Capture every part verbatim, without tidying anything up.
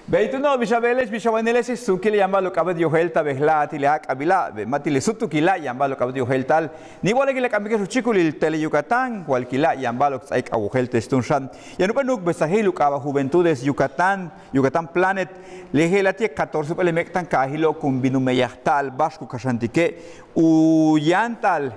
Bey túuno', bix a beele'ex, bix a wanile'ex, suukila' yaan ba'al u k'a'abéet yojéelta'al bejla'e' ti' le jáak'abila', bey ma' ti' le súutukila' yaan ba'al u k'a'abéet yojéelta'al. Ni'iwa'ale' k ila'al k k'amik u chíikulil Tele Yucatán, walkila' yaan ba'al u ts'áaik a wojéelta'al túun xan. Yaan jump'éel nu'ukbesajil u k'aaba' Juventudes Yucatán, Yucatán Planet, le je'ela' ti' catorce jump'éel le méek'táan kaajilo' kun bin u meyajta'al ba'ax ku kaxantike' u yáanta'al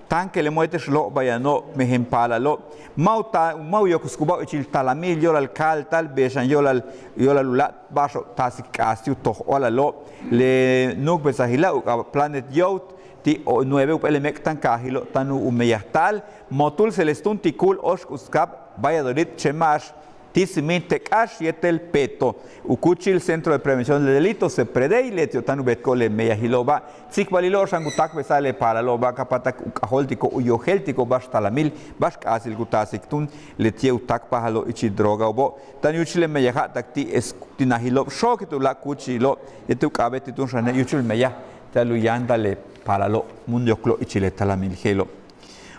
táanquele' mo'ol yéetel x lóobay yano'ob mejen paalalo'. Ma' u ta ma' u yokoskubao'ob ichil talamil yo'olal kaalta'al bey xan yo'olal yo'olal u láak' ba'axo'ob taasik k'aas ti' u toj óolalo'. Le nu'ukbesajila' u k'aaba' Planet Youth ti' nueve jump'éel le méek'táan kaajilo' táan u meyajta'al. Mootúul se'eles túun ti' kuul óoxk'uskab Valladolid, Chemax, Tisimi, Tekax yéetel Peto. U kúuchil Centro de Prevención de Delitos, CEPREDEI, leti'ob táan u beetiko'ob le meyajilo'oba'. Tsikbalilo'ob xan ku táakbesa'al le paalalo'oba' ka páatak u k'ajóoltiko'ob u yojéeltiko'ob ba'ax talamil, ba'ax k'aasil ku taasik túun leti'e' u táakpajalo' ichil drogao'obo'. Táan u yúuchul le meyaja'atak ti' es ti' najilo'ob xook yéetel u láak' kúuchilo'ob yéetel u k'a'abéet ti' túun xane' yúuchul meyaj ti'al u yáanta'al le paalalo' mun yoklo' ichil le talamil je'elo'.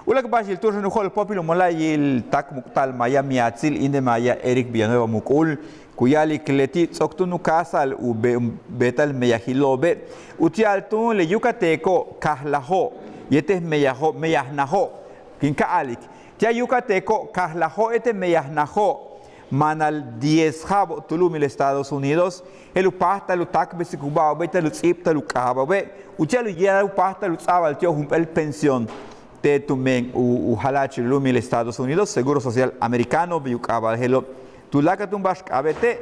Uláak' ba'axil túun xan u jo'olpóopil u mola'ayil táakmuk'ta'al maaya miatsil Indemayá Eric Villanueva Mucul ku ya'alik leti' ts'o'ok túun u káajsa'al u beeta'al meyajilo'obe'. Uti'al túun le Yucateco kajlajo' yéetel meyajo' meyajnajo', kin ka'a a'alik ti'al Yucateco kajlajo' yéetel meyajnajo' maanal diez ja'abo'ob tu lu'umil Estados Unidos je'el u páajtal u táakbesikuba'obe' ti'al u ts'íibta'al u k'aaba'obe'. Uti'al u yéeytal u páajtal u ts'a'abal ti'ob jump'éel pensión te' tumen u jala'achil u lu'umil Estados Unidos, Seguro Social Americano bey u k'aaba'al je'elo'. Tuláakal túun ba'ax k'a'abéete'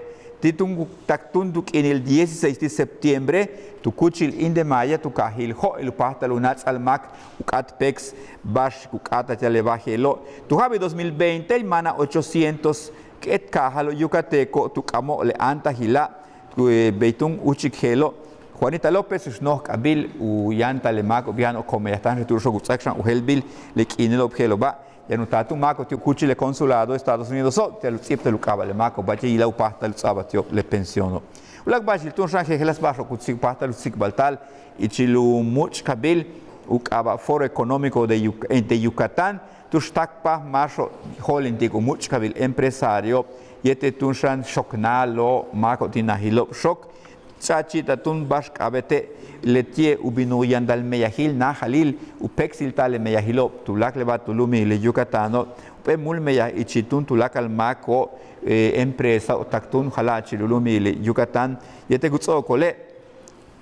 ti' túun tak túun tu k'iinil dieciséis ti' septiembre tu kúuchil Indemayá tu kaajil Jo' je'el u páajtal u náats'al máak u k'áat péeks ba'ax ku k'áatal ti'al le bajel je'elo'. Tu ja'abil dos mil veinte máanal ochocientos k'éet kaajalo' Yucateco tu k'amo'ob le áantajila'. Bey túun úuchik je'elo', Juanita López, u x noj k'abil u yáanta'al le máako'ob yano'ob k meyajta'anxel tu'uxo'ob ku ts'áaik xan u jeel bin le k'iinilo'ob je'elo'oba'. Yaan u taal túun máako'ob ti' u kúuchil le consulado Estados Unidoso' ti'al u ts'íibta'al u k'aaba' le máako'ob ba'ax yéeytal u páajtal u ts'a'abal ti'ob le pensióno'. Uláak' ba'axil túun xan jejeláas ba'axo'ob ku páajtal u tsikbalta'al ichil u múuch'kabil u k'aaba' Foro Económico de Yucatán tu'ux táakpaj máaxo'ob jo'olintik u múuch'kabil empresario yéetel túun xan xoknáalo'ob máako'ob ti' najilo'ob xook. Ch'a'achi'ta'al túun ba'ax k'a'abéete' leti'e' u bin u yantal meyajil náajalil u péeksilta'al le meyajilo'ob tuláakal le ba'al tu lu'umil Yucatáno'. Jump'éel múul meyaj ichil túun tuláakal máako'ob, empresao'ob tak túun jala'achil u lu'umil Yucatán yéetel ku ts'o'okole'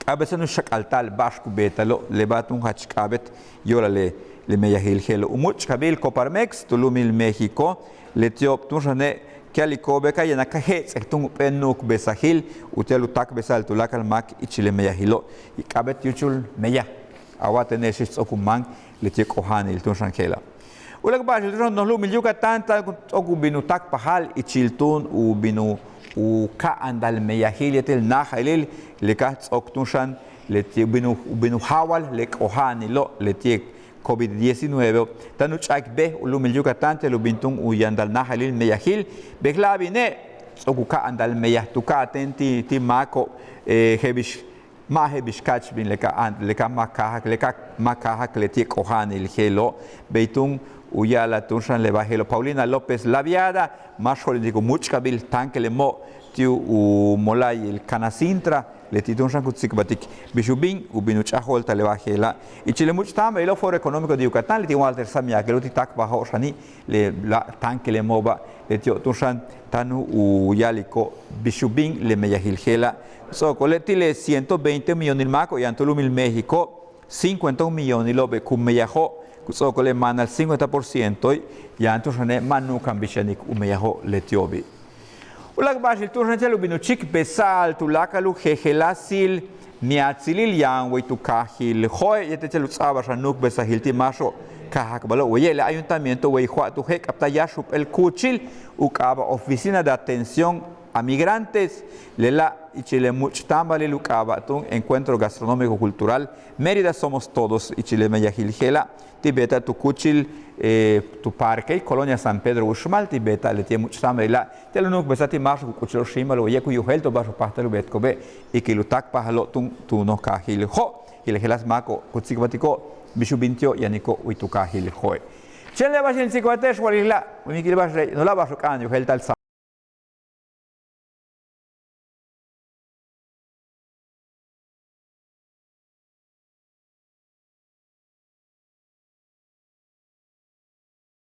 k'a'abéet xan u xak'alta'al ba'ax ku beeta'alo' le ba'al túun jach k'a'abéet yo'olal le meyajil je'elo'. U múuch'kabil Coparmex tu lu'umil México leti'ob túun xane' ku ya'aliko'obe' ka yanak ka je'ets'ek túun jump'éel nu'ukbesajil uti'al u táakbesa'al tuláakal máak ichil le meyajilo'. K'a'abéet yúuchul meyaj a wa'al tene'exix ts'o'ok u máan leti'e' k'oja'anil túun xan je'ela'. Uláak' ba'axil túun xan u noj lu'umil Yucatán táan ts'o'ok u bin u táakpajal ichil túun u bin u ka'antal meyajil yéetel náajalil le ka ts'o'ok túun xan leti' u bin u bin u jáawal le k'oja'anilo' leti'e' covid diecinueveo'. Táan u ch'a'ik bej u lu'umil Yucatán ti'al u bin túun u yantal náajalil meyajil. Bejla'e' bine' ts'o'ok u ka'antal meyaj tu ka'atéen ti' ti' máako'ob je'el bix ma' je'el bix ka'ach bin le ka le ka ma' káajak le ka ma' káajak leti'e' k'oja'anil je'elo'. Bey túun u ya'ala'al túun xan le ba'al je'elo'. Paulina López Laviada máax jo'olintik u múuch'kabil táanquele' mo'ol ti' u mola'ayil Canacintra leti' túun xan ku tsikbaltik bix u bin u bin u ch'a'aj jo'olta'al le ba'al je'ela'. Ichil le múuch'táanbalilo' Foro Económico de Yucatán leti' wa'alter sáam yaakelo'ob ti' táakpajo'ob xani' le la' táanquele' mo'oba' leti'ob túun xan táan u ya'aliko'ob bix u bin le meyajil je'ela'. Ku ts'o'okole' ti' le ciento veinte millonil máako'ob yaan tu lu'umil México cincuenta un millonilo'obe' ku meyajo'ob ku ts'o'okole' maanal cincuenta por cientoe' yaan túun xane' ma' nu'ukan bix yanik u meyajo'ob leti'obi'. Uláak' ba'axil túun xan ti'al u bin u chíikbesa'al tuláakal u jejeláasil miatsilil yaan way tu kaajil Jo'e' yéetel ti'al u ts'a'abal xan nu'ukbesajil ti' máaxo'ob kaajakbalo'ob waye' le ayuntamiento way Jo'a' tu jéek'abtaj yáax jump'éel kúuchil u k'aaba' Oficina de Atención a Migrantes. Lela' ichil le múuch'táanbalil u k'aaba' túun Encuentro Gastronómico Cultural Mérida Somos Todos ichil le meyajil je'ela' ti' beeta'al tu kúuchil tu parqueil Colonia San Pedro Uxmal ti' beeta'al leti'e' múuch'táanbalila' ti'al u nu'ukbesaj ti' máaxo'ob ku k'uchul xíimbalo'ob waye' ku yojéelto'ob ba'ax u páajtal u beetiko'obe' y k il u táakpajalo'ob túun tu noj kaajil Jo'. Jejeláas máako'ob ku tsikbaltiko'ob bix u bin ti'ob yaniko'ob way tu kaajil Jo'e'. Chéen le ba'ax in tsikbalte'ex walila' u yaan k il ba'ax le' nola' ba'ax u k'a'ana'an yojéelta'al